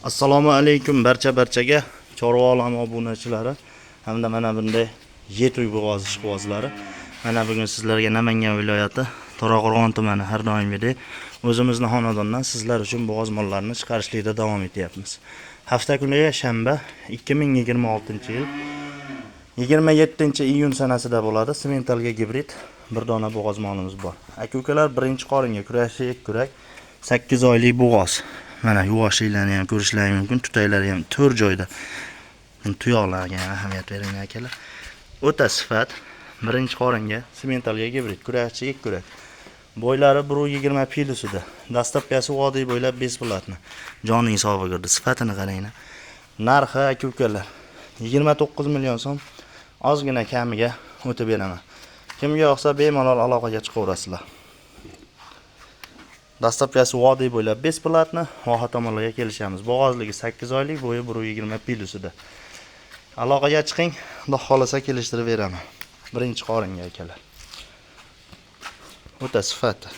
Assalomu alaykum barcha barchaga chorva olami obunachilari hamda mana bunday yetuk bo'g'oz ishqibozlari. Mana bugun sizlarga Namangan viloyati To'raqo'rg'on tumani har doimgidek o'zimizni xonadondan sizlar uchun bo'g'oz mollarini chiqarishlikda davom etyapmiz. Hafta kuniga shanba, 2026-yil 27-iyun sanasida bo'ladi. Simentalga gibrid bir dona bo'g'oz molimiz bor. Aka ukalar, birinchi qoringa kurashi kurak 8 oylik bo'g'oz. Mana yuvoshliklarni ham ko'rishlaring mumkin, tutaylari ham to'rt joyda. Buni tuyoqlarga ham ahamiyat bering, akalar. O'ta sifat, birinchi qoringa simentalga gibrid kurashchi kurak. Bo'ylari 1.20 plusida. Доставка si vodiy bo'ylab бесплатно. Joning sog'ig'i kirdi. Sifatini qaranglar. Narxi, aka ukalar, 29 million so'm, ozgina kamiga o'tib beraman. Kimga yoqsa, bemalol aloqaga chiqaverasizlar. Доставка si vodiy bo'ylab бесплатно, voha tomonlarga kelishamiz. Bo'g'ozligi 8 oylik, bo'yi 1.20 plusida. Aloqaga chiqing, xudo xohlasa kelishtirib beraman. Birinchi qoringa, akalar. O'ta sifati.